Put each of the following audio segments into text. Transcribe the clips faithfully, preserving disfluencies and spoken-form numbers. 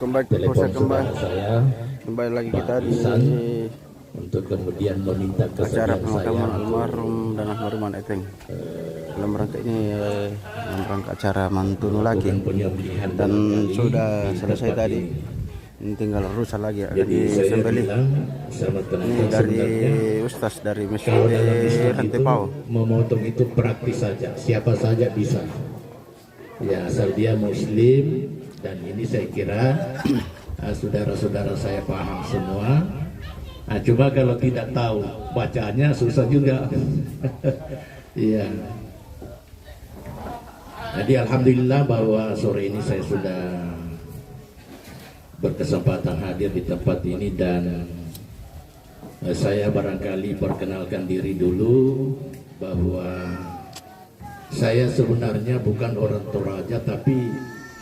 Kembali, telepon saudara saya, kembali lagi kita di untuk kemudian meminta acara pemakaman almarhum dan almarhumah Eteng. Dalam rangka ini, eh, dalam rangka acara Mantunu lagi, dan sudah selesai tadi. Ini tinggal rusa lagi, ya. Jadi saya bilang, ini dari Ustaz dari Masjid Rantepao. Memotong itu praktis saja, siapa saja bisa. Ya, asal dia muslim, dan ini saya kira, ah, saudara-saudara saya paham semua. Ah, cuma kalau tidak tahu bacanya, susah juga. Iya. Jadi alhamdulillah bahwa sore ini saya sudah berkesempatan hadir di tempat ini, dan, eh, saya barangkali perkenalkan diri dulu bahwa saya sebenarnya bukan orang Toraja, tapi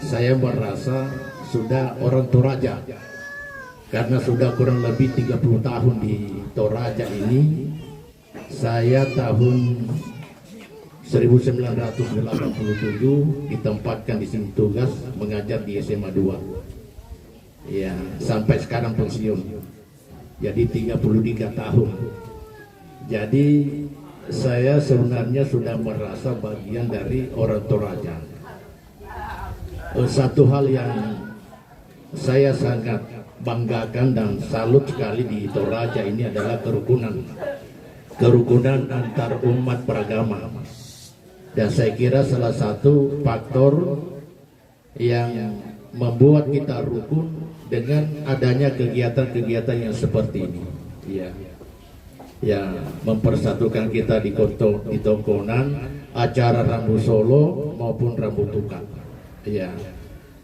saya merasa sudah orang Toraja karena sudah kurang lebih tiga puluh tahun di Toraja ini. Saya tahun seribu sembilan ratus delapan puluh tujuh ditempatkan di sini tugas mengajar di S M A dua. Ya, sampai sekarang pensiun. Jadi tiga puluh tiga tahun. Jadi saya sebenarnya sudah merasa bagian dari orang Toraja. Eh, satu hal yang saya sangat banggakan dan salut sekali di Toraja ini adalah kerukunan. Kerukunan antar umat beragama. Dan saya kira salah satu faktor yang membuat kita rukun dengan adanya kegiatan-kegiatan yang seperti ini. Iya. Ya, mempersatukan kita di Konto-, di Tongkonan, acara Rambu Solo maupun Rambu Tukak. Iya.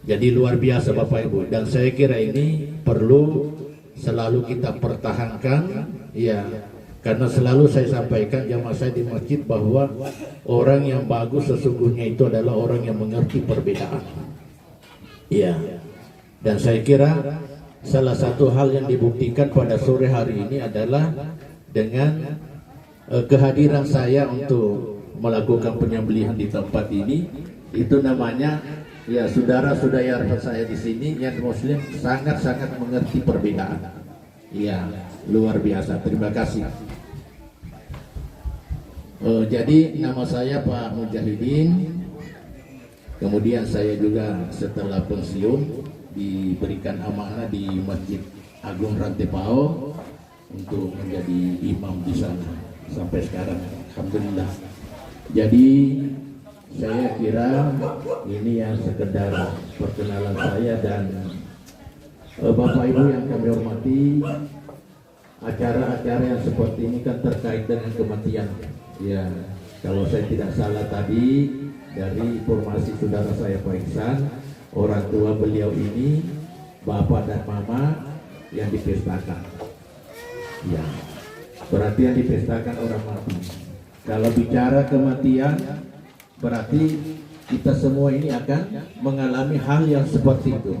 Jadi luar biasa, Bapak Ibu. Dan saya kira ini perlu selalu kita pertahankan, ya. Karena selalu saya sampaikan jamaah saya di masjid bahwa orang yang bagus sesungguhnya itu adalah orang yang mengerti perbedaan. Iya. Dan saya kira salah satu hal yang dibuktikan pada sore hari ini adalah dengan, eh, kehadiran saya untuk melakukan penyembelihan di tempat ini. Itu namanya, ya, saudara-saudara saya di sini yang muslim sangat-sangat mengerti perbedaan. Iya, luar biasa. Terima kasih. Eh, jadi nama saya Pak Mujahidin. Kemudian saya juga setelah pensiun diberikan amanah di Masjid Agung Rantepao untuk menjadi imam di sana sampai sekarang. Alhamdulillah. Jadi saya kira ini yang sekedar perkenalan saya, dan, eh, Bapak Ibu yang kami hormati, acara-acara yang seperti ini kan terkait dengan kematian. Ya, kalau saya tidak salah tadi, dari informasi saudara saya Pak Iksan, orang tua beliau ini, bapak dan mama, yang dipestakan. Ya, berarti yang dipestakan orang mati. Kalau bicara kematian, berarti kita semua ini akan mengalami hal yang seperti itu.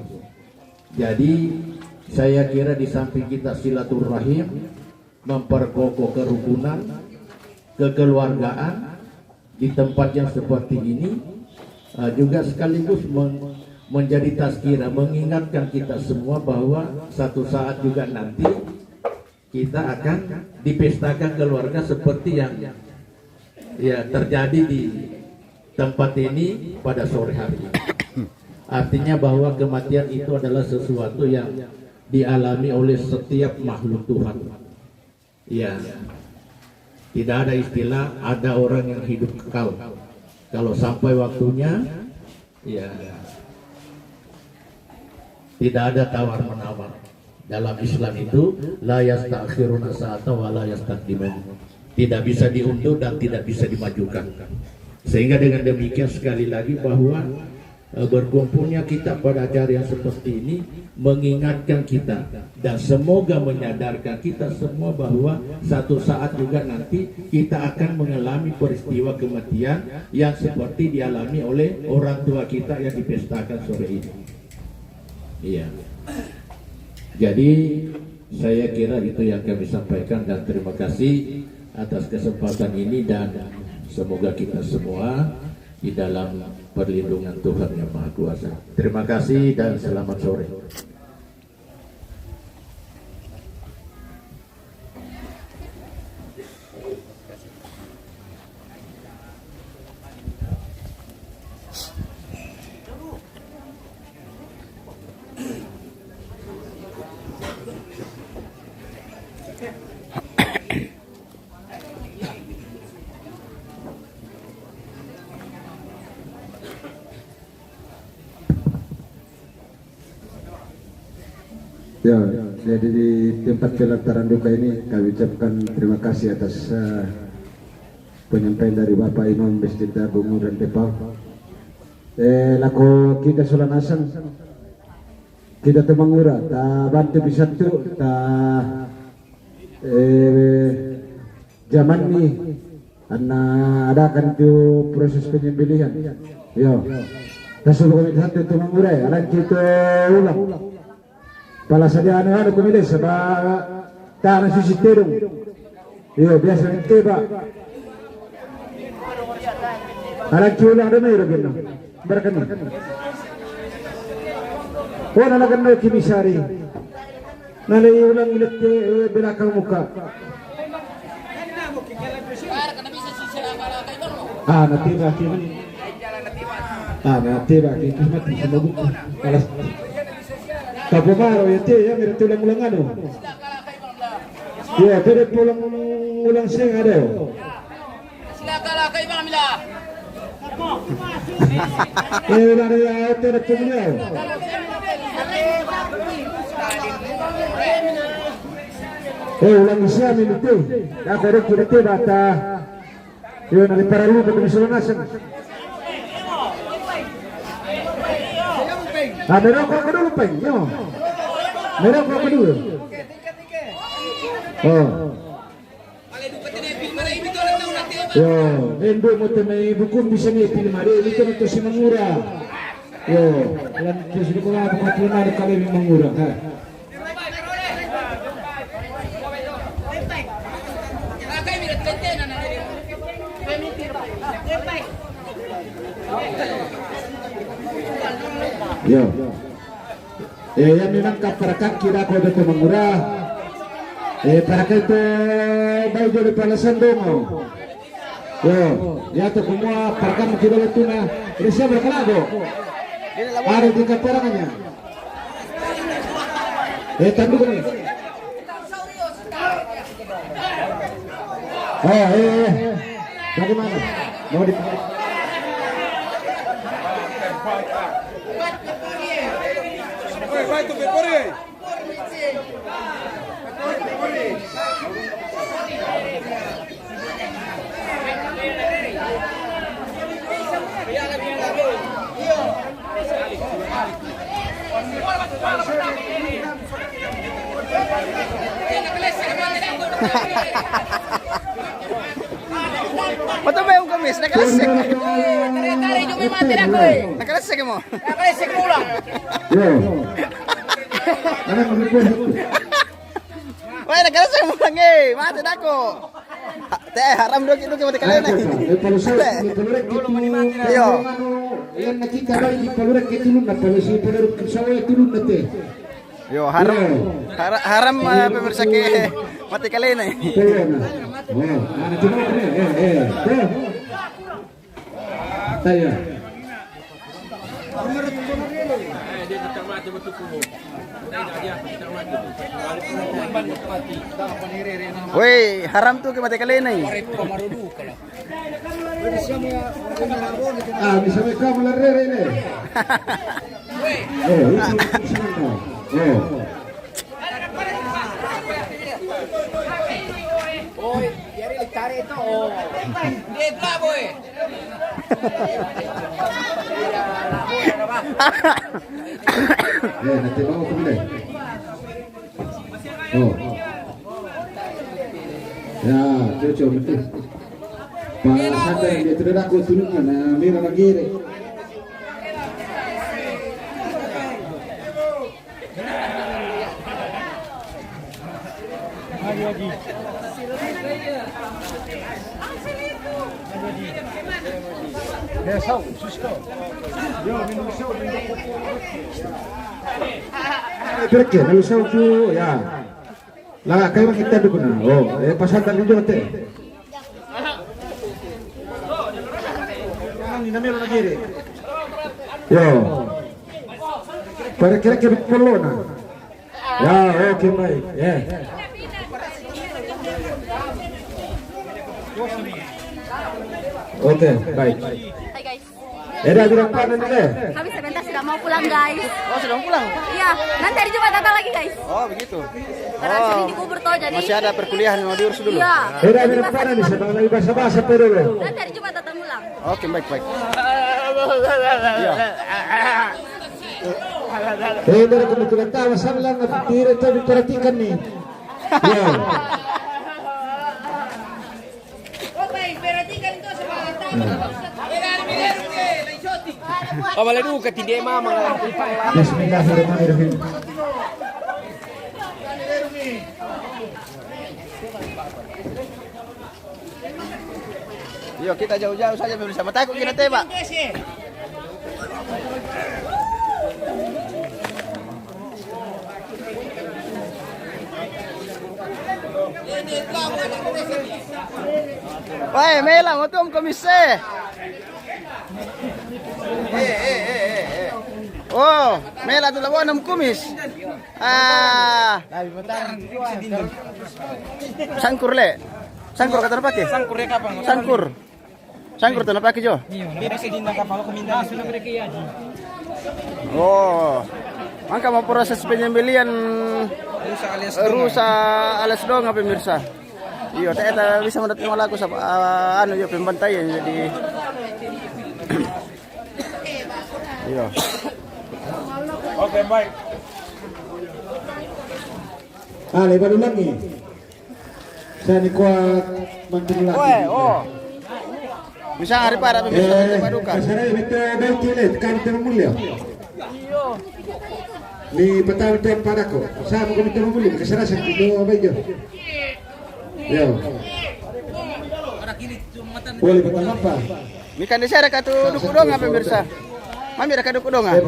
Jadi, saya kira di samping kita silaturahim, memperkokoh kerukunan, kekeluargaan di tempat yang seperti ini, eh, juga sekaligus men-, menjadi tazkirah, mengingatkan kita semua bahwa satu saat juga nanti kita akan dipestakan keluarga seperti yang, ya, terjadi di tempat ini pada sore hari. Artinya bahwa kematian itu adalah sesuatu yang dialami oleh setiap makhluk Tuhan. Ya, tidak ada istilah ada orang yang hidup kekal. Kalau sampai waktunya, ya, tidak ada tawar-menawar. Dalam Islam itu, la yasta'khiruna sa'ata wa la yastaqdimun. Tidak bisa diundur dan tidak bisa dimajukan. Sehingga dengan demikian, sekali lagi, bahwa, eh, berkumpulnya kita pada acara yang seperti ini mengingatkan kita dan semoga menyadarkan kita semua bahwa satu saat juga nanti kita akan mengalami peristiwa kematian yang seperti dialami oleh orang tua kita yang dipestakan sore ini. Iya. Jadi, saya kira itu yang kami sampaikan, dan terima kasih atas kesempatan ini, dan semoga kita semua di dalam perlindungan Tuhan Yang Maha Kuasa. Terima kasih dan selamat sore. Ya, jadi di tempat pelataran duka ini kami ucapkan terima kasih atas eh, penyampaian dari Bapak Imam Masjid Agung Rantepao. Eh, lako kita sola nasang, kita tu mangura, ta bantu pisatu, ta eh, jamanni anna adakan tu proses penyembelihan. Yo. Tasubuk kami satu tu mangura, alang kita ulang. Pala sadia anu anu kumile saba tana susi tedong. Iyo, biasa teba. Alang kita ulang demi ro geno. Berkena. Oh, nalagan no kimisari. Nalai ulang ilete eh, belakang muka. Ah, nanti baki. Ah, nanti baki. Kismat sama buku. Alas. Kapumaro ya te ya mira tulang ulang anu. Ya, pero pulang ulang sing ada. Eh, ulang ya, ito na pumunyaw. Eh, ulang isya minute. Ako rin kinite bata. Yun, ang para lupa kung sila nasan. Ah, meron ko ako doon, Peng. Yo. Meron ko ako doon. Oh. Yo, endo mo te me bukum bisa me pilmare, ito na to si Mangura. Yo, lan to si ko na ko na kami Mangura, ha. Yo. Eh, ya memang ka parakaki dako dako Mangura. Eh, parakaki to bai jole palasan dongo. Yo, ya to kumua parakaki dako tuna. Risa berkelago. Ada di kaparangannya. Eh, tanduk ni. Oh, eh, eh. Bagaimana? Mau di Bato ba yung kamis? Nakalasik. Tari-tari, yung may mati na ko eh. Nakalasik mo. Nakalasik mo lang. Yo. Ano ang report? Weh, nagkala sa mo lang eh. Mati na ko. Ha, te, haram doki doki mati kalena. Te. Iyo. Yan nakita ba ini palurek ke tulun na pala si palurek sa wa tulun na te. Yo, haram. Har- haram uh, pemirsa ke mati kalena. Tulun na. Oh, ano tulun na? Eh, eh. Tayo. Weh, haram tu ke mati kalena. Ah, bisa mereka melarere ini. Oh, itu, itu sana. Oh. Oi, yari le tare to. Dia pula boy. Eh, nanti mau ke mana? Oh. Ya, cocok betul. Pak Sandra dia tidak aku turunnya, nah, merah lagi deh. Perché? Non lo so più, ya. La kai kita dukuna. Oh, eh, pasal tadi juga te. Yo. Para kira-kira polona. Ya, oke, baik. Ya. Oke, baik. Hai guys. Eda bilang panen deh. Kami sebentar sudah mau pulang guys. Oh, sudah mau pulang? Iya, nanti hari Jumat datang lagi guys. Oh, begitu. Karena sering dikubur toh jadi. Masih ada perkuliahan mau diurus dulu. Iya. Eda bilang panen bisa bang lagi basa-basa pedolo. Nanti hari Jumat datang ulang. Oke, baik, baik. Iya. Eh, dari kebetulan tahu saya bilang tidak tahu diperhatikan nih. Ya. Oh, maleduca ti dia mama. Bismillahirrahmanirrahim. Yo, kita jauh-jauh saja pemirsa. Matakut kita tembak. Wai, mela mo tum kumis eh. Oh, mela tu lawan kumis. Ah. Sangkur le. Sangkur kata pakai. Sangkur ya kapan? Sangkur. Sangkur tana pakai jo. Iya, dia pakai dinda kapal aku minta sudah mereka ya. Oh. Mangka mau proses penyembelian rusa alias donga pemirsa. Iyo, tak bisa mendapat malaku sab anu yo pembantaian jadi. Iyo. Oke, baik. Ah, lebar ulangi. Saya ni kuat makin lagi. Oe, oh. Bisa hari pada pemirsa Eh, untuk paduka. Kasara ini tu baik kilit kan tu mulia. Ni petang tu padaku. Saya bukan tu mulia. Kasara saya tu baik je. Ya. Boleh petang apa? Mikan di sini katu duku donga pemirsa. Mami ada katu duku donga.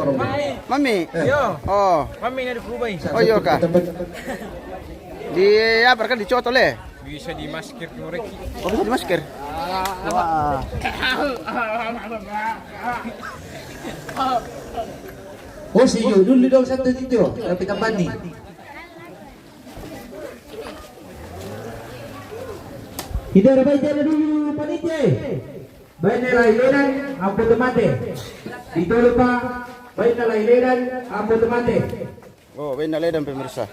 Mami. Yo, Oh. mami na dikubai. Oh iyo kah. Di apa kan dicoto le. Bisa di masker korek. Oh bisa di masker. Wah. Oh si yo dulu dong satu itu. Tapi tambah ni. Tidak ada baik jalan dulu panitia. Baik nilai ledan ampo temate. Itu lupa. Baik nilai ledan ampo temate. Oh, benda ledan pemirsa.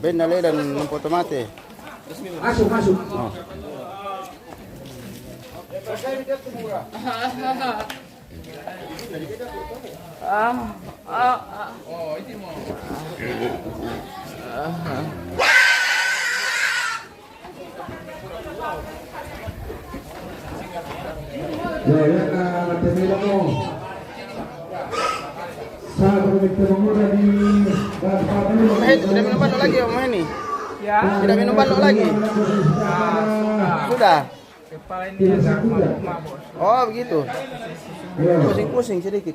Benda ledan ampo temate. Masuk masuk. Oh. Ya, ya, temela mo. Sa permite mengura di Eh, tidak minum balu lagi om ini. Tidak minum balu lagi. Sudah. Kepala ini agak mabuk-mabuk. Oh begitu. Pusing-pusing sedikit.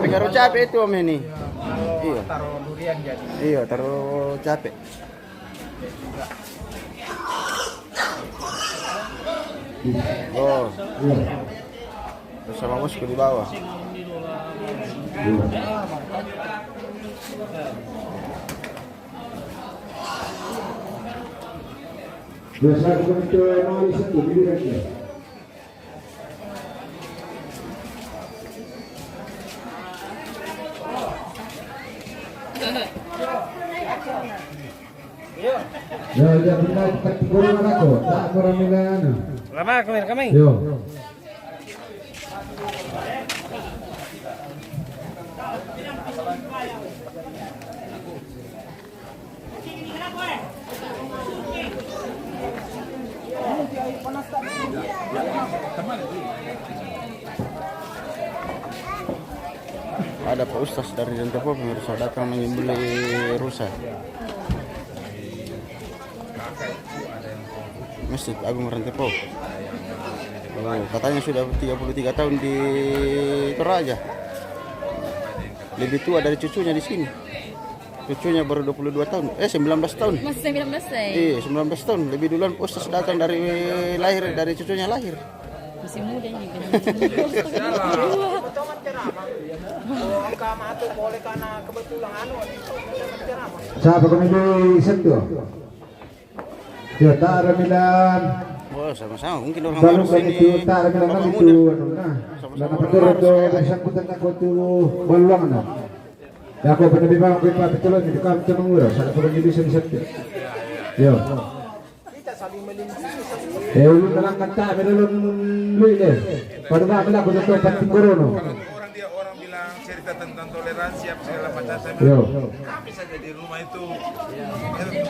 Pengaruh capek itu om ini. Iya. Taruh durian jadi. Iya, terlalu capek. Oh. Bersama bosku di bawah. Biasa kita mau di situ, di bidangnya. Ya, ya, benar, kategori mana kok? Tak kurang nilai anu. Lama kami kami. Yo. Ada Pak Ustaz dari Dantapo pemirsa datang menyembelih rusa. Masjid Agung Rantepo. Oh, katanya sudah tiga puluh tiga tahun di Toraja. Lebih tua dari cucunya di sini. Cucunya baru dua puluh dua tahun. Eh, sembilan belas tahun. Masih sembilan belas, eh? Iya, sembilan belas tahun. Lebih duluan Pak Ustaz datang dari lahir, dari cucunya lahir. Masih muda juga. Siapa kami di Sentul? Ya, tak ada bilang. Oh, sama-sama. Mungkin orang baru baru kami sini, itu tak ada bilang Bapak kami muda. Itu, anu, nah. Sama-sama. Dalam orang peraturan baru itu saya. Bersangkutan aku itu baluang, nah. Ya, aku pernah bilang, aku Pak Betul, ini kami cuma ngurus, ada perlu bisa di Sentul. Yo. Eh, ulun dalam kata, belum duit deh. Pada apa bilang aku tutup pasti corona. Kalau orang dia, orang bilang cerita tentang toleransi apa segala macam, saya bilang, yo. Kami saja di rumah itu, ya,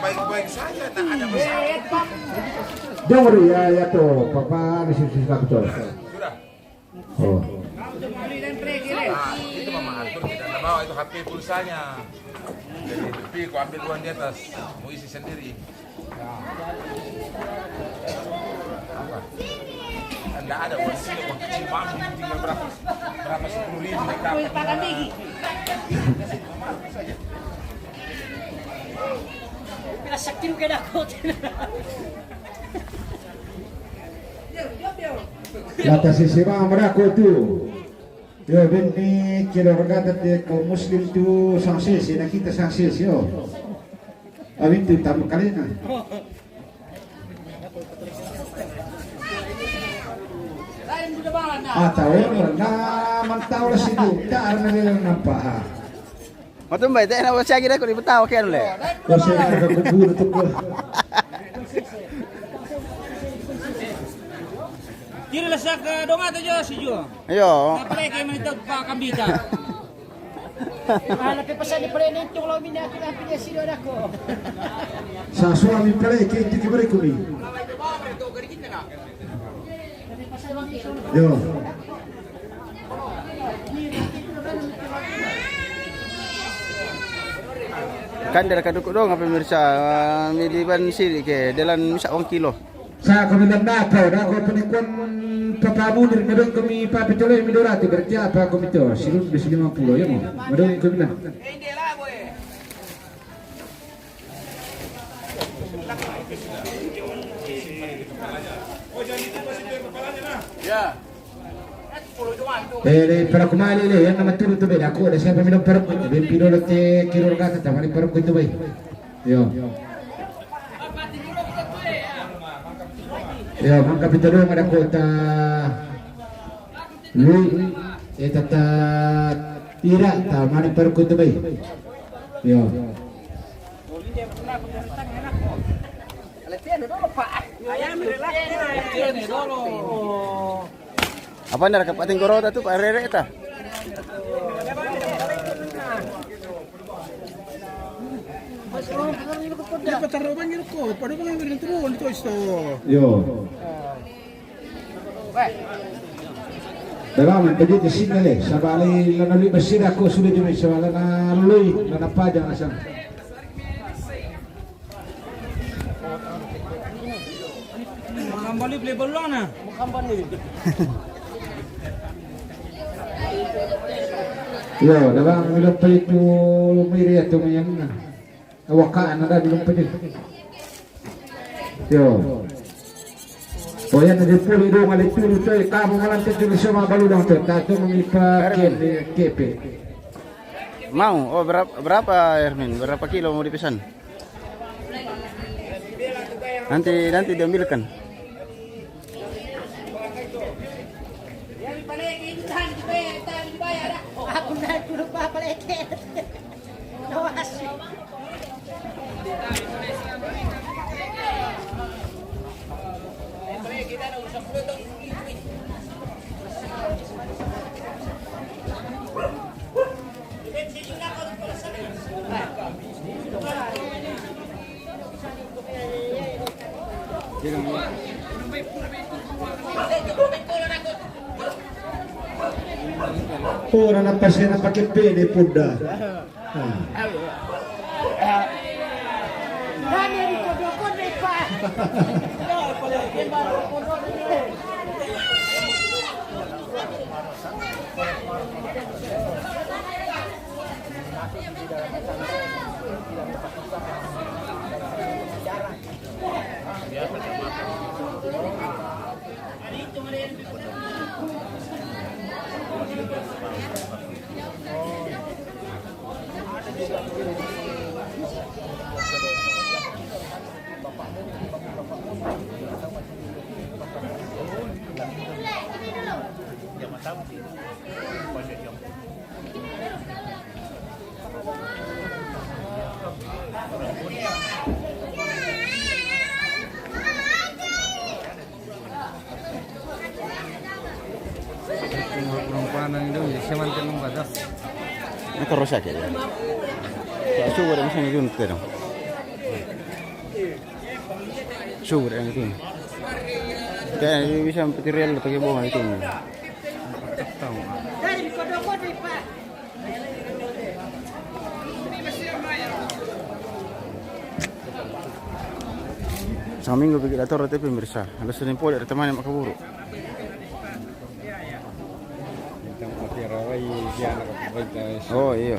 baik-baik saja, tak ada masalah. Dengar ya, ya tuh, Papa, di sini, sini, betul. Sudah. Oh. Nah, itu Mama Arthur kita nggak bawa itu H P pulsanya. Jadi, tapi kau ambil uang di atas, mau isi sendiri. Apa? Nggak ada uang sini, uang kecil banget, tinggal berapa? Berapa, sepuluh ribu kita dapat. Bila sakit ke dakot. Lata sisi ba merako tu. Yo, bini kilo regata te kaum muslim tu sangses, na kita sangses, yo. Abin tu tamu kalina. Atau na mantau lah situ, tak ada nampak. Matumbai, tak nak baca lagi dah, aku ni betah, okey, anu, leh. Baca lagi dah, aku buru tu, aku. Kira lah sak, eh, dong atau jo, si jo. Ayo. Nak play game ni tu, Pak Kambita. Mahala pe pasal di play ni tu, kalau bini aku dah pilih si dua aku. Sa suami play ke itu ke beriku ni. Yo. Kan dari kadukuk dong, apa pemirsa, ah, mili ban siri ke, dalam misak uang kilo. Sa kami dan dapat, dah kau penikuan Papa Munir, madong kami Papa Coloi, mi dua ratus, berarti apa kami tu? Sirun besi lima puluh, ya, mau? Madong kami dan. Eh, le, para kumali le, yang nama turu tu beda, aku ada siapa minum perut, ben pidolo te kiro kata, tamani perut itu baik. Yo. Yo, mangka pito dong ada kota. Lui, eh, tata ira, tamani perut itu baik. Yo. Apa ni, raka pating korota tu, Pak Rere ta? Dia patarobang gitu kok, pada bang yang turun itu isto. Yo. Dalam yang pergi ke sini le, sabali lana lui basira ko sudah jumpa sabala na lui, lana pajang asam. Makambali play bola na. Makambali. Yo, dalam udah play tu miri atau main na. Awak na dah belum pergi. Yo. Oh, yan na di puli dong, ali tulu to, eh, kamu malam tu dulu sama balu dong tu. Tatu mamipa kepe. Mau, oh, berapa, berapa, Ermin? Berapa kilo mau dipesan? Nanti, nanti diambilkan. Aku naik dulu, Pak, balik. Ora na pase na pake pede puda. Ah. Dani, Rico, dua kode, Pak. Perempuan yang itu, ya, siapa yang batas? Ini terus aja ya. Ya, coba deh, misalnya gitu, gitu dong. Subur yang itu. Kayak bisa petir real pakai bola itu. Saminggu pergi dator tapi pemirsa. Ada Senin pole ada teman yang makaburu. Oh iya.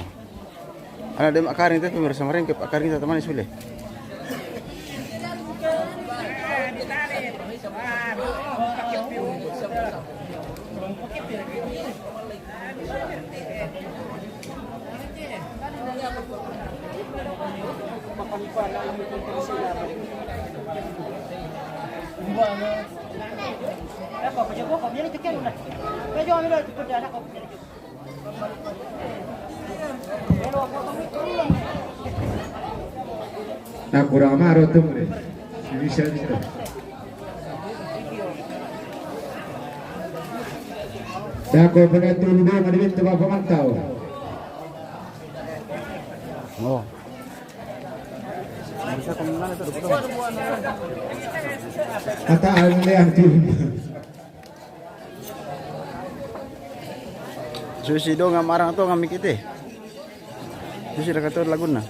Ana de' ma' karing te pemirsa, marengke pa' karing te tamane sule. Na kurang maro tumre. Si bisa, bisa. Dako pala tulu dong, ada itu Bapak Mantau. Oh. Bisa kemana itu? Kata yang tulu. Susi do nga marang to nga mikite. Susi raka to lagunna.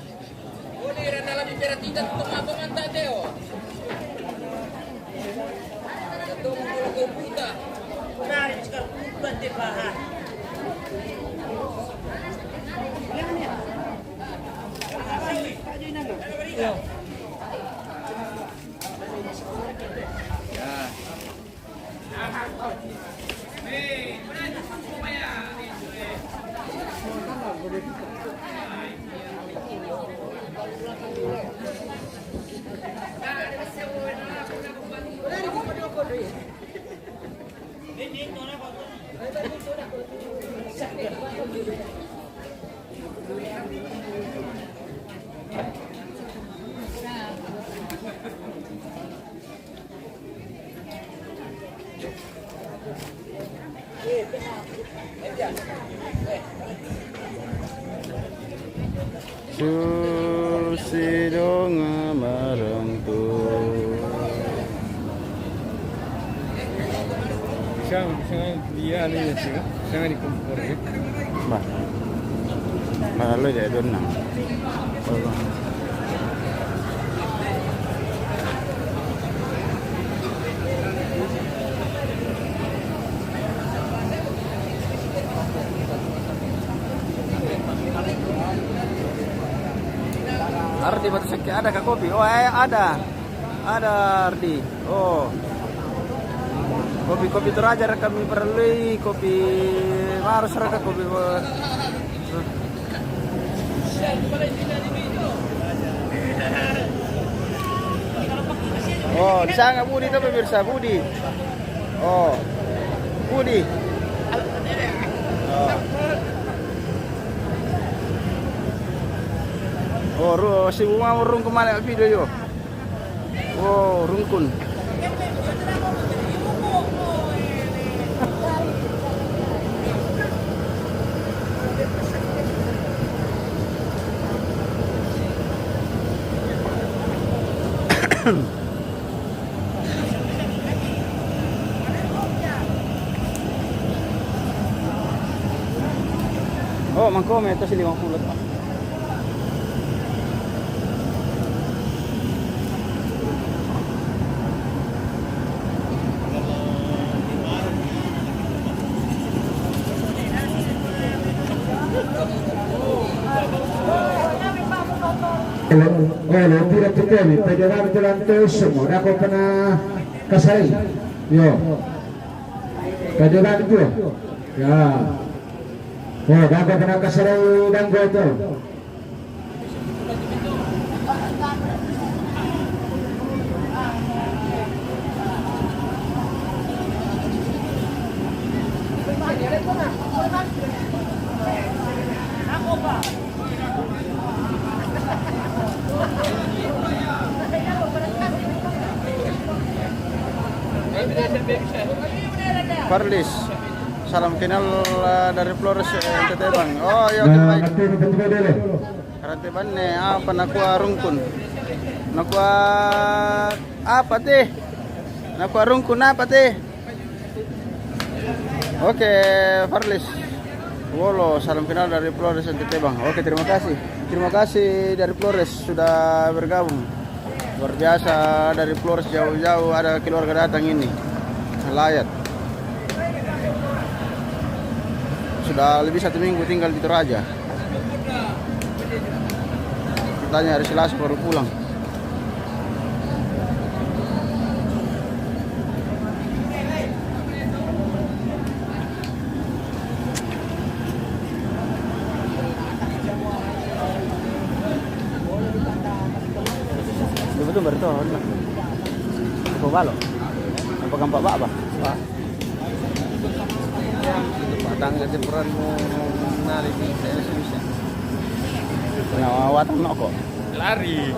Susi donga marang tu. Siamo, siamo di Alesia, siamo di Compore. Ma, ma allora è donna. Ardi, batu sakit ada kah kopi? Oh, eh, ada. Ada, Ardi. Oh. Kopi-kopi Toraja kami perlu, kopi marus raka kopi. Oh, di sana Budi to, pemirsa, Budi. Oh. Budi. Oh. Oh, ru-, si Buma urung kemana video yo? Oh, rungkun. Oh, mangkome atas lima puluh. Olo, olo, tira tu kemi, pede bang tu lantai semua, dako pernah kasai. Yo. Pede bang tu. Ya. Oh, dako pernah kasai dan gua tu. Farlis, salam kenal, eh, dari Flores, eh, N T T Bang. Oh, iya, oke, nah, baik. Nanti, nanti, nanti, nanti. Karate banne, apa nakua rungkun? Nakua apa teh? Nakua rungkun apa teh? Oke, Farlis. Wolo, salam kenal dari Flores N T T Bang. Oke, terima kasih. Terima kasih dari Flores sudah bergabung. Luar biasa, dari Flores jauh-jauh ada keluarga datang ini. Layat. Sudah lebih satu minggu tinggal di Toraja. Katanya hari Selasa baru pulang. Betul, betul, betul. Kau balo. Apa gampak bak apa? Patang jadi peran mau nari di saya susah. Nah, watang nok kok. Lari.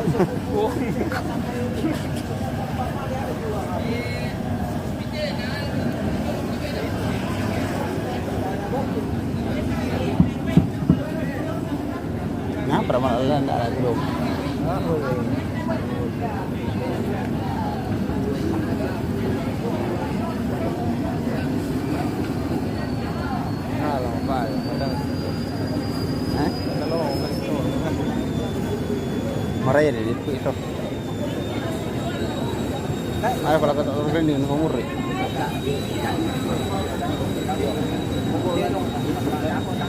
Nah, pernah malah ndak ada belum. Hah? Marah ya, dia itu. Ayo, kalau kata orang ini, nomor.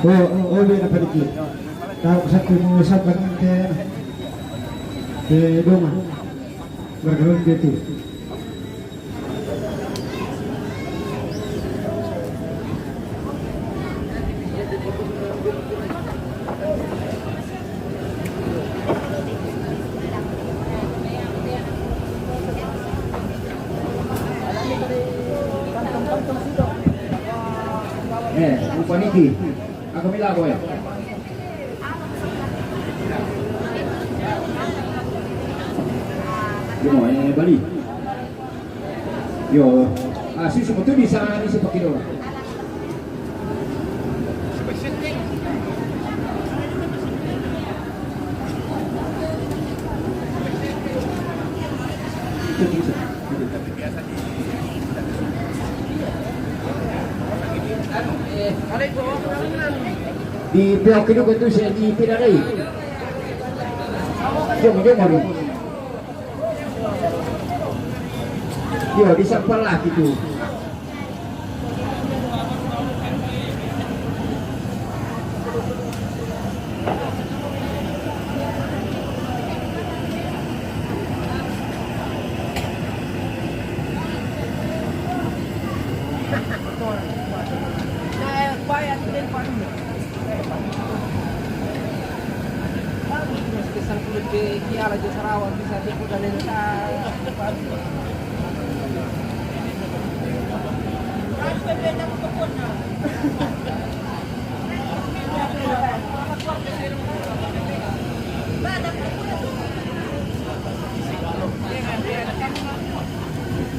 Oh, oh, oh, dia dapat dikit. Tahu satu mau sabar ke, ke rumah. Bergaul dia tu. Eh, lupa Niki. Aku bilang, boy. Yo, eh, Bali. Yo, ah, si seperti di sana, di seperti itu. Di pihak kedua itu saya di tidak ada. Jom, jom, jom. Yo, di samping lah gitu.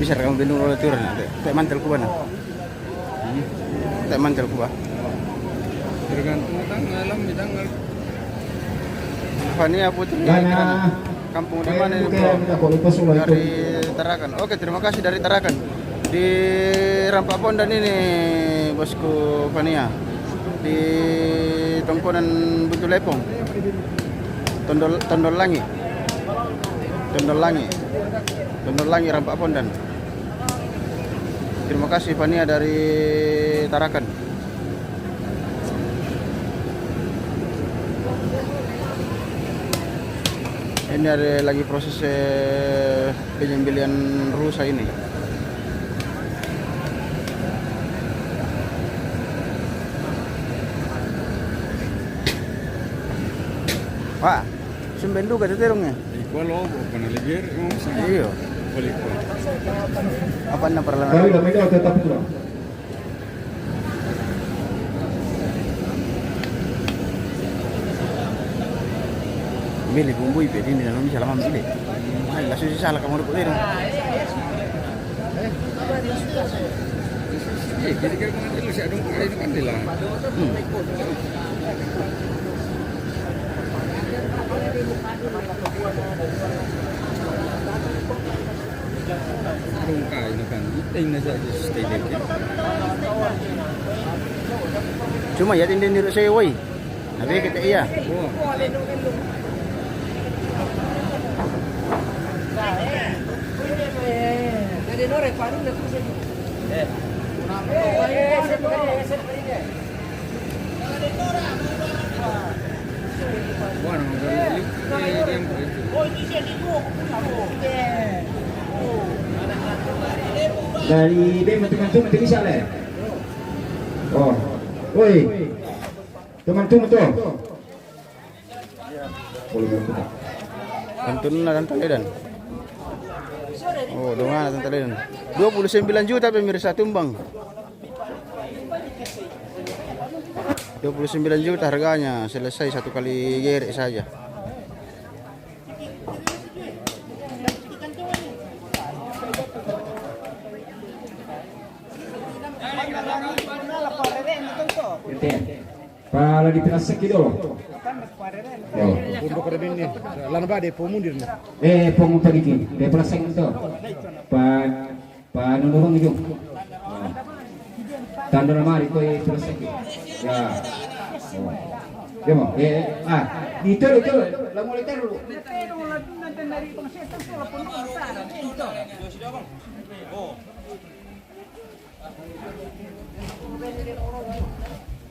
Bisa rekam bendung oleh turun, tak mantel ku bana. Hmm. Tak mantel ku ba. Tergantung tanggal, lam di tanggal. Fania Putri, kampung di mana ini, bro? Dari Tarakan. Oke, terima kasih dari Tarakan. Di Rampak Pondan ini, bosku Fania. Di Tongkonan Butuh Lepong. Tondol, Tondol Langi. Tondol Langi. Tondol Langi, Rampak Pondan. Terima kasih, Fania dari Tarakan. Ini ada lagi proses, eh, penyembelihan rusa ini. Wah, sumben duga tu terungnya. Ikuwa lo, bukan leger, ngomong sana. Iyo. Balik, Pak. Apa na parla? Kami kami kau tetap pulang. Beli bumbu ipe, ini dalam bisa lama beli. Ay, langsung sih salah kamu dulu. Eh, kira-kira mana dulu saya dong, ini kan dilang. Hmm. Cuma ya, tindin dulu saya, woi. Tapi kita iya. Dari B, teman-teman, bisa le. Oh, woi, teman-teman tu. Kantun na tantaledan. Oh, dongana tantaledan. Dua puluh sembilan juta pemirsa tumbang. Dua puluh sembilan juta harganya, selesai satu kali gerek saja. Pala di plastik gitu loh. Yo. Untuk ada ini, lana ba de po mundir na. Eh, po mundir dikit. De plastik itu. Pa, pa nunu bang itu. Tanda nama di koi plastik. Ya. Oh. Dia mau. Eh, ah, itu itu. Lamu letar dulu.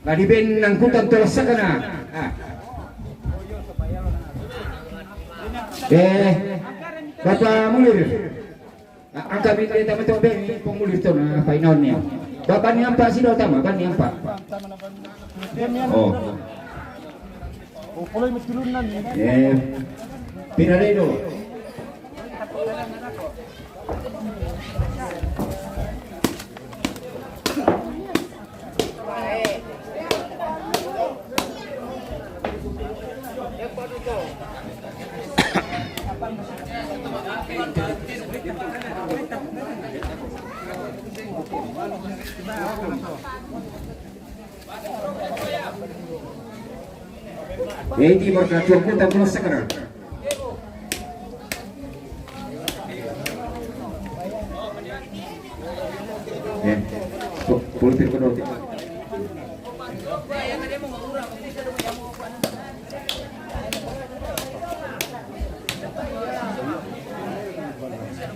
Ladi ben nangkutan tola sakana. Ah. Eh, Bapak Mulir. Ah, angka bin dari tamu tu ben, Pak Mulir tu na final ni. Bapak ni ampa sida utama, Bapak ni ampa. Oh. Eh, Pinaredo. Iti berkatuan kota Pulau Sekarang. Eh, po-, politik kedua.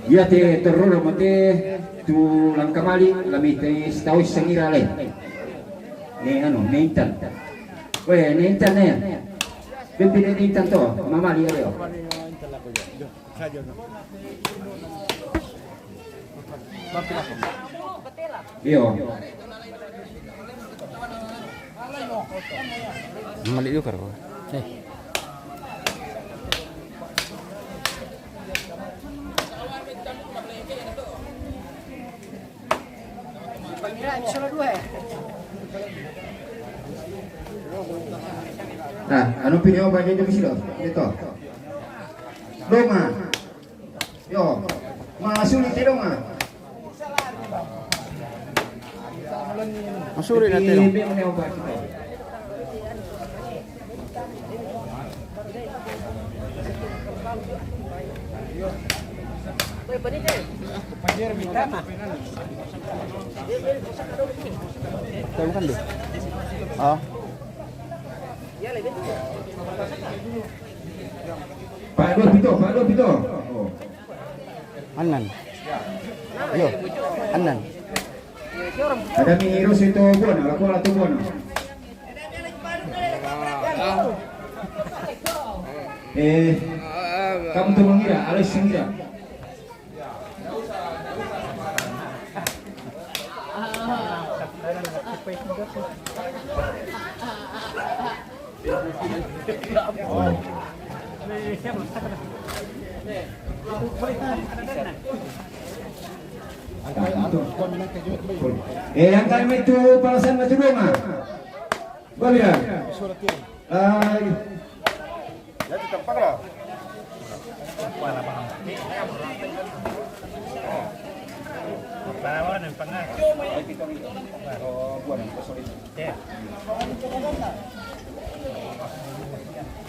Iya te terro mate tu langka mali, lami te sitawi sangira le. Ne anu, ne intan. Weh, ne intan ne. Bimbi ne intan to, mamali ya leo. Iyo. Mali juga ko. Eh. Nah, anu pini oba jadi misi do. Gitu. Doma. Yo. Masuri te doma. Masuri na te doma. Be mene oba kita. Tahu kan deh. Oh. Pak Dua Pito, Pak Dua Pito. Oh. Anan. Yo, anan. Ada mi hero situ buana, laku latu buana. Eh. Kamu tu mengira, alai sangira. Oh. Eh, angkat mai tu palasan mai tu doma. Ba bilang. Ai.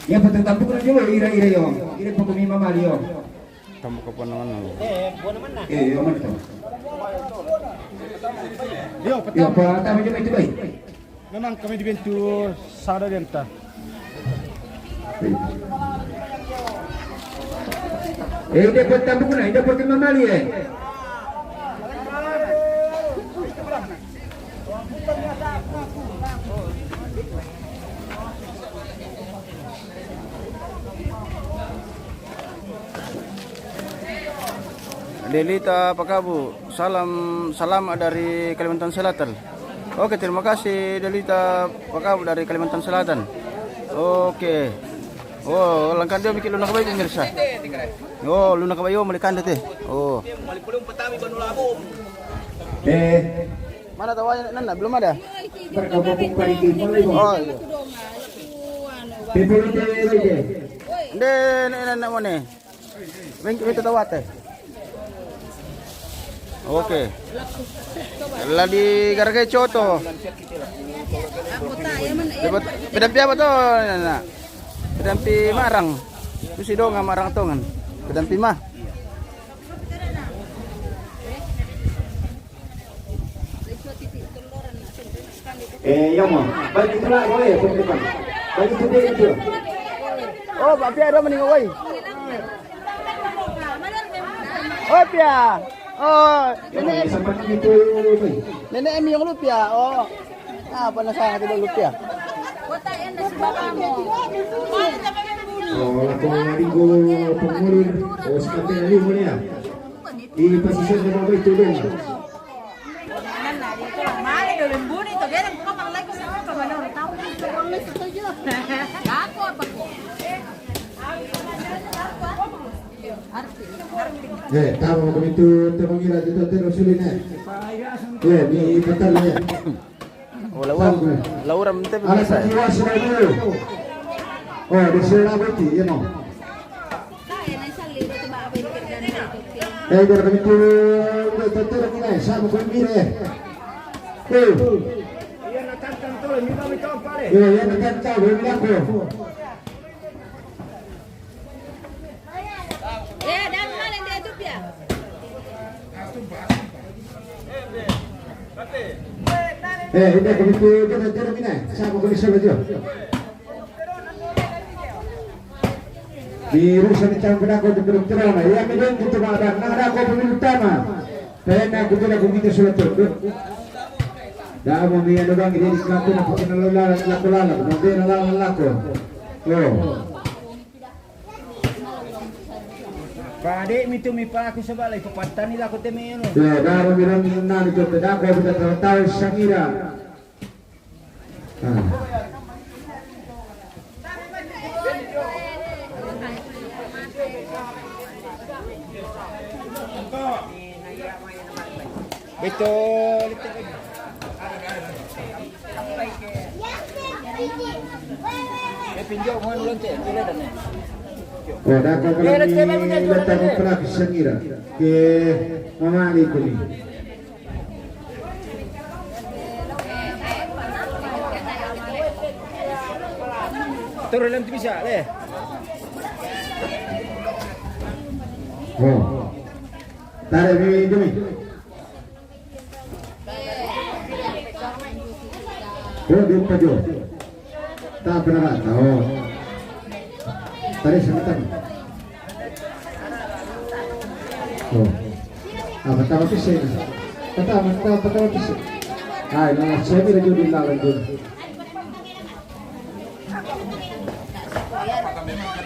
Ya, patang tampuk na jolo, ira, ira, yo. Ira pokok mima mali, yo. Tampuk apa namanya? Eh, yo, mana tu? Yo, patang. Yo, patang, jom itu, baik. Memang kami dibantu sada denta. Eh, ida patang tampuk na, ida pokok mima mali, eh. Delita Pakabu, salam, selamat dari Kalimantan Selatan. Oke, terima kasih Delita Pakabu dari Kalimantan Selatan. Oke. Oh, langkan dia bikin luna kabai pemirsa. Oh, luna kabai, oh, malikan deh. Oh. Eh. Mana tawanya, Nana? Belum ada? Oh, iya. People in the area. Nde, ne, ne, ne, mone. Bengki beto tawate. Oke. Lagi garage coto. Pedampi apa to, Nana? Pedampi marang. Itu si donga marang tongan. Pedampi mah. Eh, ya, mo. Bagi tu lah, boleh, bagi tu. Bagi tu dia itu. Oh, Pak Pia ada mending, woi. Oh, Pia. Oh, nenek. Nenek Emi yang lu, Pia. Oh. Ah, apa nasa kita lu, Pia? Oh, aku mengadu pengulir. Oh, seperti ini, mulia. Di pasisir sa babai tu dong. Eh, tama ko itu, tama ngira itu, terus sulit, eh. Eh, di betul, eh. Oh, laura, laura mte. Ala sa kiwa sila dulu. Oh, di sila beti, ya, no. Eh, dari itu, itu, itu, kita sama pun mire. Eh. Iya, ya, kita tahu, ini aku. Eh, dan mana dia tu, Pia? Eh, ini begitu, dia, dia, dia, ini. Sama kau bisa baca. Di rusa ni cang pedako tu kedokteran. Ya, midang kita makan. Nah, ada kau pemilu utama. Pena kita lagu kita sudah tunduk. Dah mau dia doang, dia di kantor, nak pakai lalu lalu, lalu, lalu. Nanti lalu, lalu, lalu. Oh. Pade mi tu mi paku sabala, ipapatani lako teme, no. Ya, daro mi ron nani to pedako, pita tahu sangira. Ah. Betul. Oh, da ko ko ni letak ko prak sangira. Ke mama ni ko ni. Turun dalam tu bisa, le. Oh. Tarik ni demi. Oh, di pajo. Tak pernah rata. Oh. Tadi sebentar. Oh. Ah, pertama tu saya. Pertama, pertama, pertama tu saya. Hai, nama saya ni lagi di lawan tu.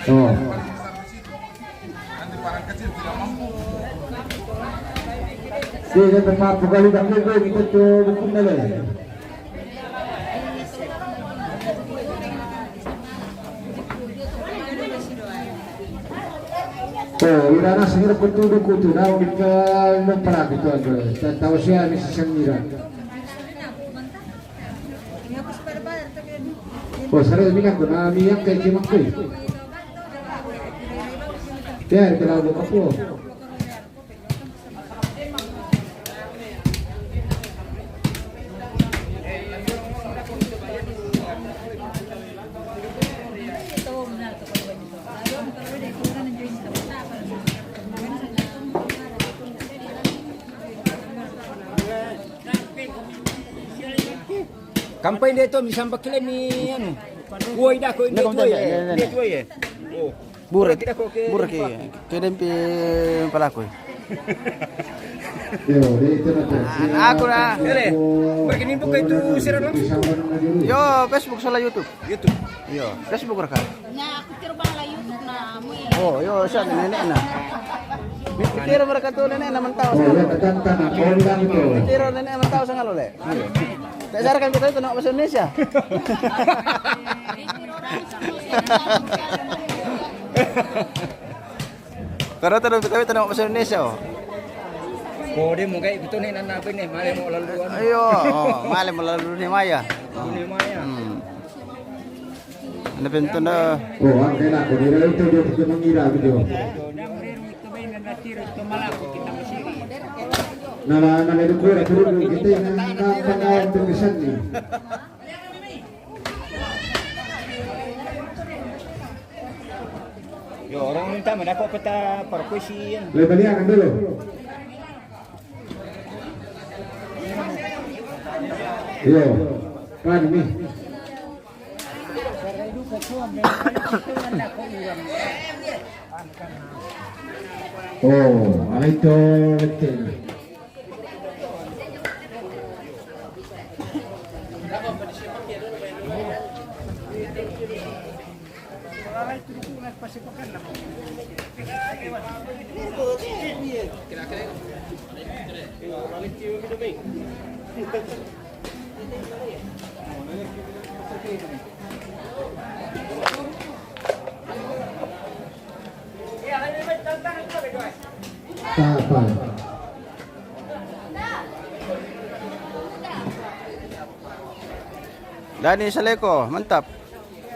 Oh. Sige, tapapu kali da kiko, kita tu buku nele. Oh, ira na singira kutu kutu na unika no para kutu. Tahu siya ni singira. Oh, sare mina ko na mi yang kai kimak kai. Ya, kita lagu apa? Kampai dia tu, mi sampai kile mi anu. Woi dah ko ini tu ya. Ini tu ya. Oh. Bure, bure ki, ki dempi palaku. Aku na. Ele, pergi ni buka itu siaran langsung. Yo, Facebook sola YouTube. YouTube. Yo, Facebook raka. Na, aku kira bang la YouTube na, mui. Oh, yo, siya nenek na. Mitiro mereka tu nenek na mentau. Oh, ya, betul, betul. Mitiro nenek mentau sangat lole. Tak sarankan kita itu nak bahasa Indonesia. Karena tadi kita itu nak bahasa Indonesia. Oh. Kode mo kai kuto ni nana apa ni? Male mo lalu anu. Ayo, oh, male mo lalu ni maya. Ni maya. Hmm. Ano pinto na? Oh, ang kailangan ko. Nila ito, ito, ito, mangira, ito. Nala, nala, ito, ito, ito, kita, na, na, na, na, na, na, Yo, orang minta mana kok peta perkusi yang. Lebih lihat dulu. Yo, kan ini. Oh, itu betul. Tapa. Dani Saleko, mantap.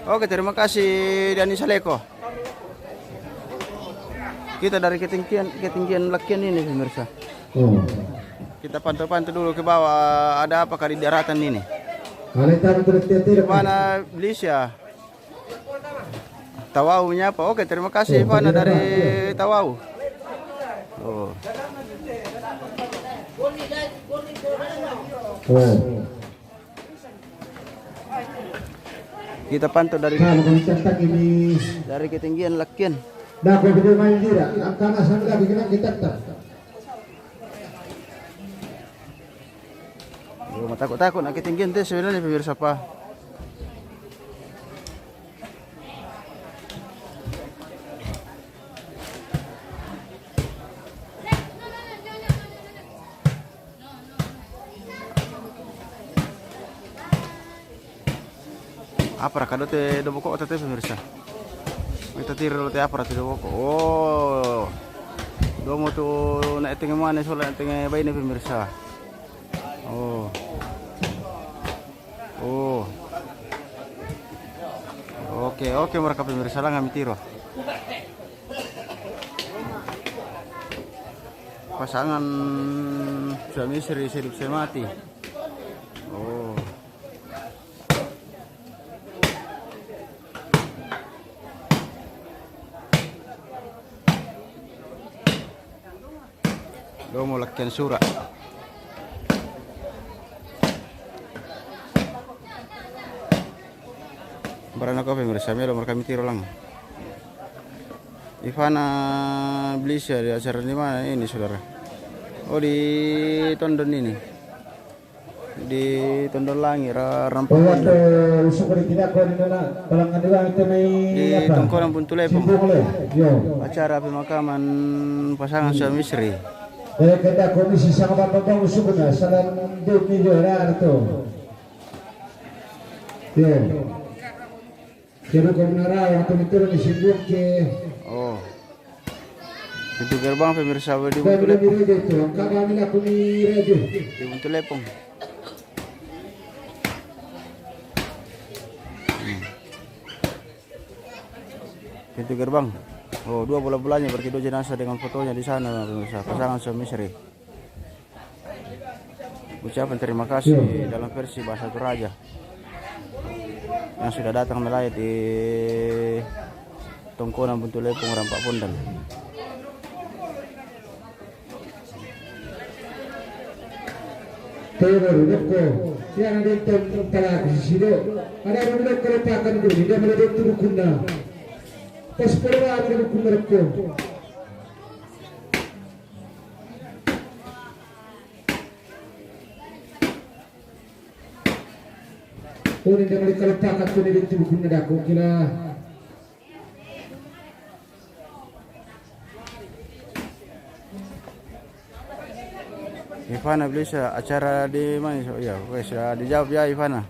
Oke, terima kasih Dani Saleko. Kita dari ketinggian, ketinggian lakian ini, pemirsa. Oh. Kita pantau-pantau dulu ke bawah, ada apakah di daratan ini. Mana Malaysia? Tawau menyapa. Oke, terima kasih, Ivana dari Tawau. Oh. Oh. Kita pantau dari, dari ketinggian lakian. Dah, kau video main tidak? Angka mas lagi kita kita. Yo, matakut-takut nak ketinggian tu sebenarnya, pemirsa, pa. Apa raka do te doboko tete, pemirsa? Kita tiro te apa raka te doboko. Oh. Domo tu na etenge mane sola etenge baine, pemirsa. Oh. Oh. Oke, oke, mereka pemirsa lang kami tiro. Pasangan suami istri hidup semati. Oh. Domo lakian sura. Barana ko pemirsa, melo mereka mitiro lang. Ivana Blisa di acara di mana ini, saudara? Oh, di Tondon ini. Di Tondon Langi, ra-, Rampak Pondok. Di Tongkonan Buntu Lepong. Acara pemakaman pasangan suami istri. Eh, kena komisi sama Bapak Bang Usukuna, salam demi juara tu. Yo. Jadi kau menara yang betul-betul di sibuk ke. Oh. Pintu gerbang pemirsa di Buntu Lepong. Di Buntu Lepong. Hmm. Pintu gerbang. Oh, dua bola-bolanya, berarti dua jenazah dengan fotonya di sana, pemirsa. Pasangan suami istri. Ucapan terima kasih dalam versi bahasa Toraja yang sudah datang melayat di Tongkonan Buntu Lepong Rampak Pondan. Tero rudokko, yang ada tentara sisido, ada rudokko lepakan dulu, dia meledak tubuh kuna. Pas keluar ada rudokko. Kuni nda mali kalepakan kuni di tubuh kuni nda kukira. Ivana, bisa acara di mana? So, iya, wes, sudah dijawab ya, Ivana.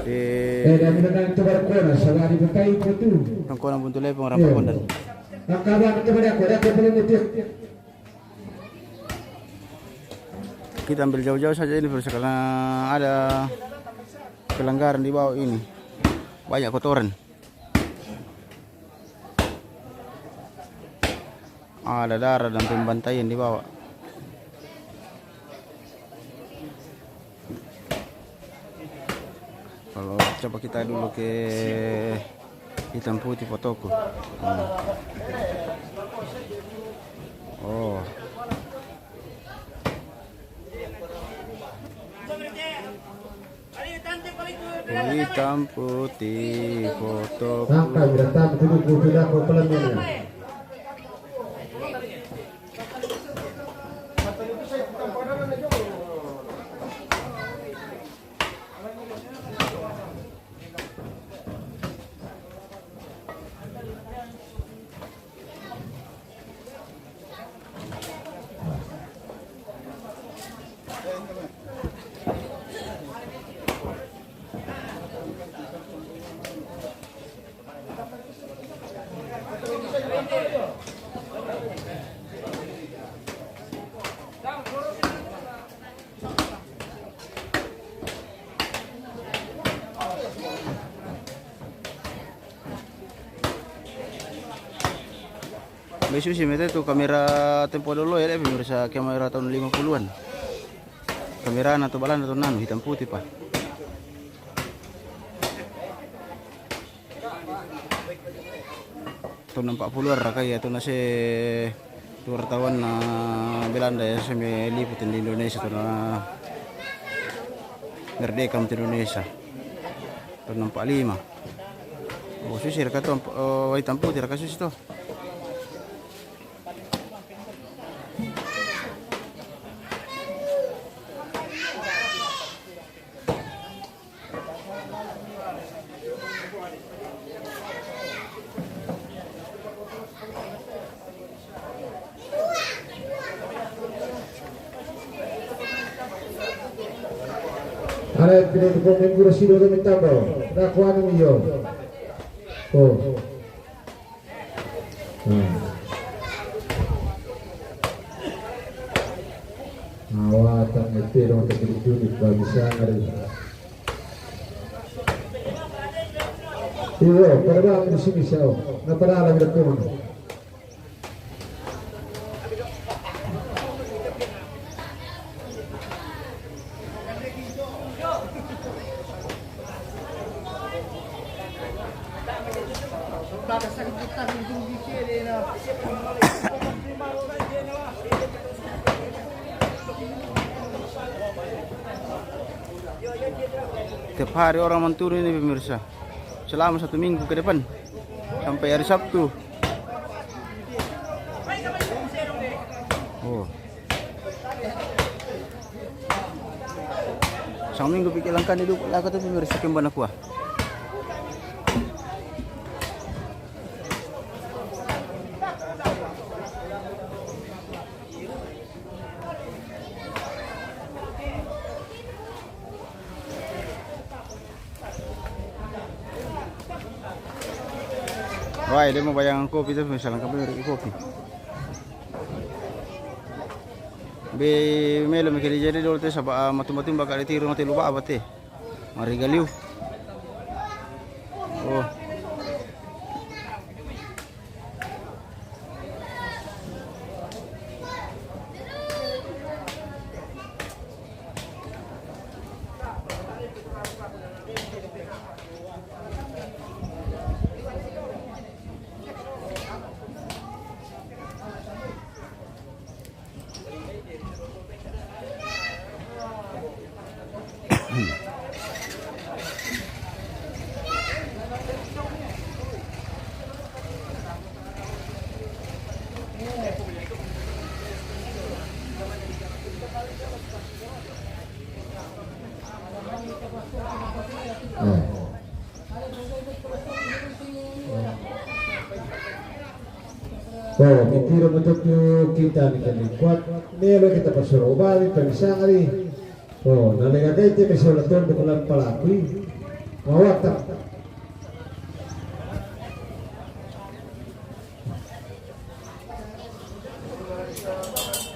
Di Eh, dan menang tu baru kona, sabar di bukai itu tu. Tongkonan Buntu Lepong, Rampak Pondan. Angka bang tu pada aku, dah aku belum mudik. Kita ambil jauh-jauh saja ini, pemirsa, karena ada pelanggaran di bawah ini. Banyak kotoran. Ada darah dan pembantaian di bawah. Kalau coba kita dulu ke hitam putih fotoku. Hmm. Oh. Hitam putih fotoku. Sampai datang dulu putih dah kau pelan ni. Be susi mete tu kamera tempo dolo ya, de, pemirsa, kamera tahun lima puluhan. Kamera na tu balanda tu nanu, hitam putih, pa. Tahun empat puluh raka ya, tu na se tu wartawan na Belanda ya, se meliput di Indonesia, tu na merdeka untuk Indonesia. Tahun empat lima. Oh, susi raka tu, oh, hitam putih raka susi tu. Are pide ko mengura sido do mitabo. Dakwanu iyo. Oh. Hmm. Awatan itu dong terjadi bagi sana. Iyo, pada bang di sini sao. Napa dalam depan? Tiap hari orang manturu ini, pemirsa. Selama satu minggu ke depan. Sampai hari Sabtu. Oh. Saminggu pi' ke langkani du, laku tu pemirsa kembana kua. Wai, de' mo bayangan kopi tu, pemirsa, langkani kopi. Be' melo' mi ke dijari dolo te, saba', ah, matumba-tumba ka' ditiru mate luba' abate. Mari galiu. Oh. Oh, mitiro mo tu kita ni kami kuat. Melo' kita pasoro' bali, pamisangari. Oh, na lega gaite me' sola tondu kulan palakui. Mawata.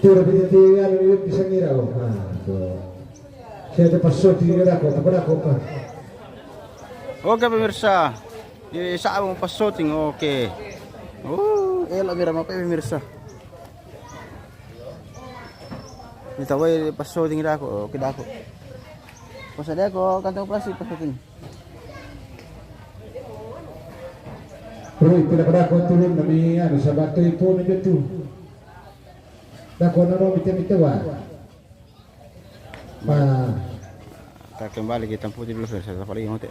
Tiro piti ti anu, pisangira, oh. Ah, so. Saya tu pasoti ni dako, tu dako pa. Oke, pemirsa. Di sa' mo pasoti, oke. Oh, elo' mira mape, pemirsa. Ni tawai pasoti ni dako, oke dako. Pasa dako, kantong plastik pasoti. Rui, pila ka dako tulun na mi anu, sabato ipo ni tu. Dako na no mite-mite wa. Ba. Kita kembali ke Tamputi dulu, pemirsa, tapali ngote.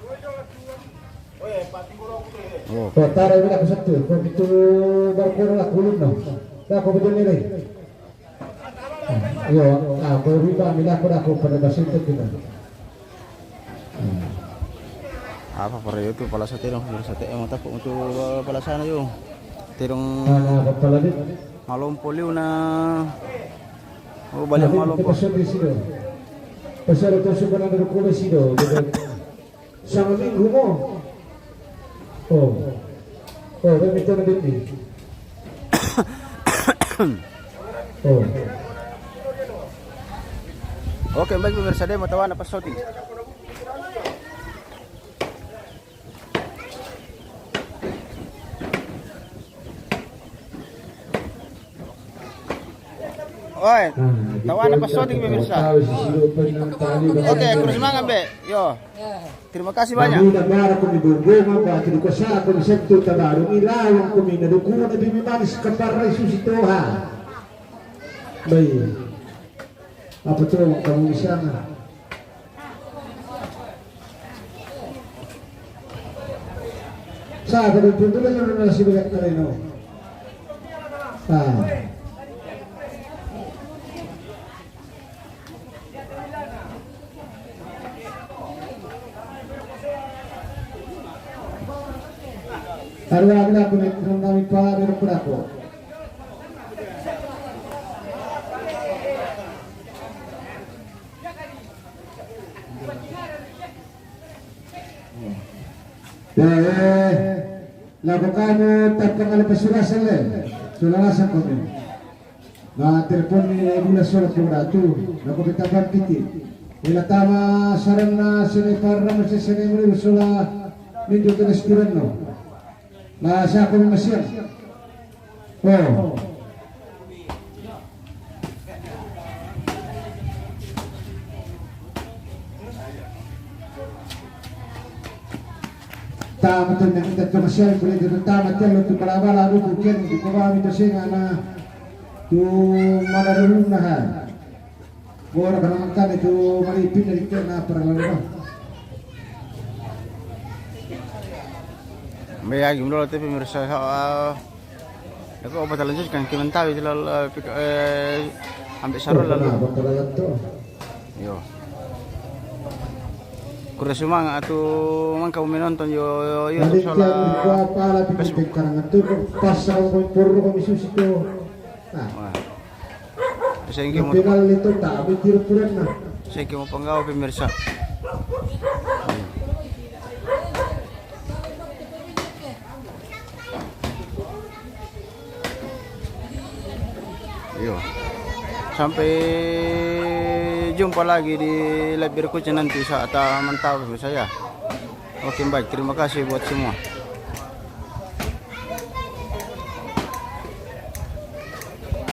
Oh. Ko tara mi dako satu, ko itu baru ko na kulun no. Dako betul ni. Iyo, ah, ko riba mi dako, dako pada basit tu kita. Apa para itu pala sa terong, pala sa terong, mata ko untuk pala sana yo. Terong. Ah, na, pala di. Malompo liu na. Oh, balik malompo. Pasal di sido. Pasal itu suka na dulu ko di sido. Sama minggu mo. Oh. Oh, kan itu na dini. Oh. Oke, baik, pemirsa, de' mo tawana pasoti. Oi, tawana pasoti, pemirsa. Oke, terus semangat, Be. Yo. Terima kasih banyak. Kami na bara kami bumbungan ba, kini kuasa kami sentuh tabaru, ni lawang kami na dukuna bimi manis kaparai susi toha. Baik. Apa tu kamu di sana? Sa' ka dun pun dun na si bagat tereno. Ah. Arwa na kami, kami pa, pero kurako. Eh, lako kanu tapang ale pasurasan le. Sulalasa kami. Na telepon ni bula sola ko ratu. Lako pita bantiti. Ila tama saranna sene parra mese sene mene sola mintu teles tiranno. Na sa' ko masiang. Oh. Tama tu yang kita tu masiang, boleh kita tama tu tu bala-bala dulu, ken di ko ba mi tu singa na tu mana dulu na ha. Bora ka na mangkana itu mari pinda di kena paralalo. Mbe agi mlo te pemirsa, ah, aku obat lanjut kan kimantawi itu lalu, eh, pika-, eh, ambil sarul lalu. Nah, bakal tu. Yo. Kura sumanga' tu mangka' menonton yo, yo, YouTube sola Facebook. Wah. Sengke mo, sengke mo panggawa pemirsa. Iyo. Sampai jumpa lagi di live berikutnya nanti saat ta mantap saya. Oke, baik. Terima kasih buat semua.